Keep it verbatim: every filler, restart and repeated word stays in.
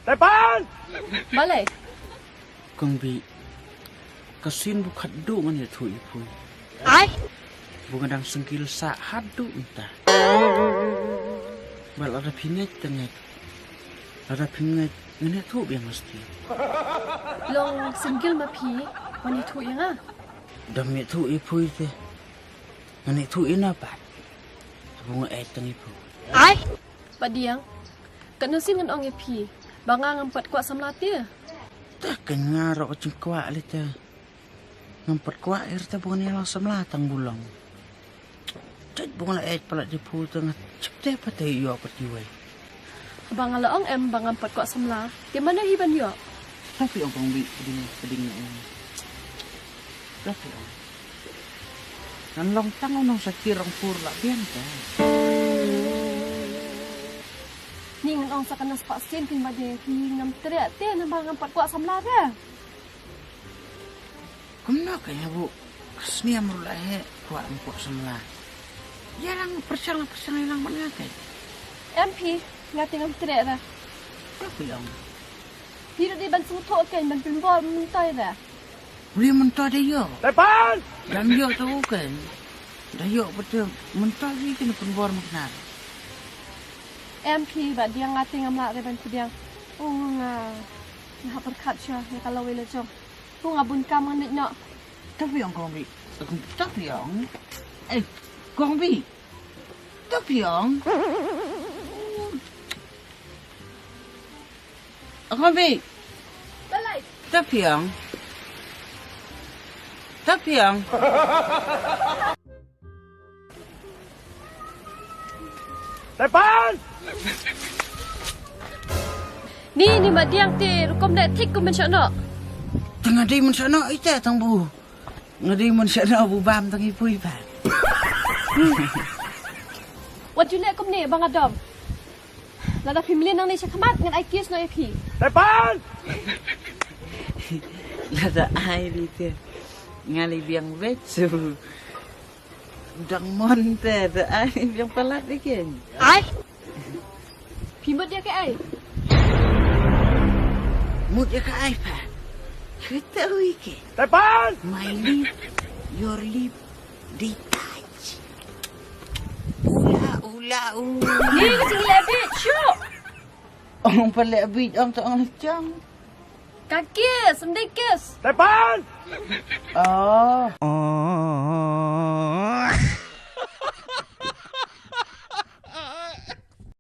Tepan! Balei? Kong Bih, ka sien ba khatduh ngan ïathuh ïa phi. Ai? Ba nga dang single sah haduh mynta. Ba lada phi ngeit te ngeit. Lada phi ngeit ngan ïathuh biang lashti. Long single ma phi, wan ïathuh ïa nga. Dam ïathuh ïa phi te. Ngan ïathuh ïa nga pat. Ba nga ïeit tang ïa phi. Ai? Bah Diang, katno sien ngan ong ïa phi ba nga ngam pat kwah samla te? Te kan nga ruh ka jingkwah lei te. Ngam pat kwah ïa te ba ngan ïalang samla tang ba long. Jait ba nga la ïeit palat ïa phi te nga jep te pat te ïoh pat kiwei. Ba nga la ong em ba ngam pat kwah samla, te mano hi ban ïoh? Te phi ong Kong Bih, phi ding, phi ding ïa. Te phi ong. Ngan long tang u nongshakir rangpur la biang te. Ni ngan ong sa ka na spah sien phin ba de phi ngam treh te namar ngam pat kwah samla re. Kumno ka ïa bu ka sniam ruh la he kwah ngam kwah samla. Ïa lang pyrshang pyrshang ïa lang ban nga kai. Em phi nga te ngam treh re. Ka phi ong. Phi ruh dei ban sngewthuh kein ban pynbor myntoi re. Ri mynta da ïoh. Tepan! Dang ïoh tu kan. Da ïoh betul mynta ri kena pynbor makna. Em phi ba dia ngati ngam lah re ban pdiang. Oh nga. Nga hap berkat sha nga kalau wei la jong. Hu nga bun kam ngan nik nok. Tapi ong Kong Bi. Tapi ong. Eh, Kong Bi. Tapi ong. Kong Bi. Balai. Tapi ong. Tapi ong. Tepan! Ni ni ma diang te rukom de thik kum men shano. Tang dei men shano ite tang bu. Nga dei men shano bu bam tang ipui pa. Wat ju leh kum ni bang adom. Lada phi mlien nangne sha khmat ngan ai kiss noh ïa phi. Tepan! Lada ai li te. Nga li biang beit su. Dang mon te da ai biang palat li ken. Ai. Phi mut ïa ka ai. Mut ïa ka ai pa. Kata ui ke. Tepan! My lip, your lip, they touch. Ula, ula, ula. Ni ka jingleh bit, shu. Ong pa leh bit, ong to ong leh chang. Ka kiss, em dei kiss. Tepan! Oh.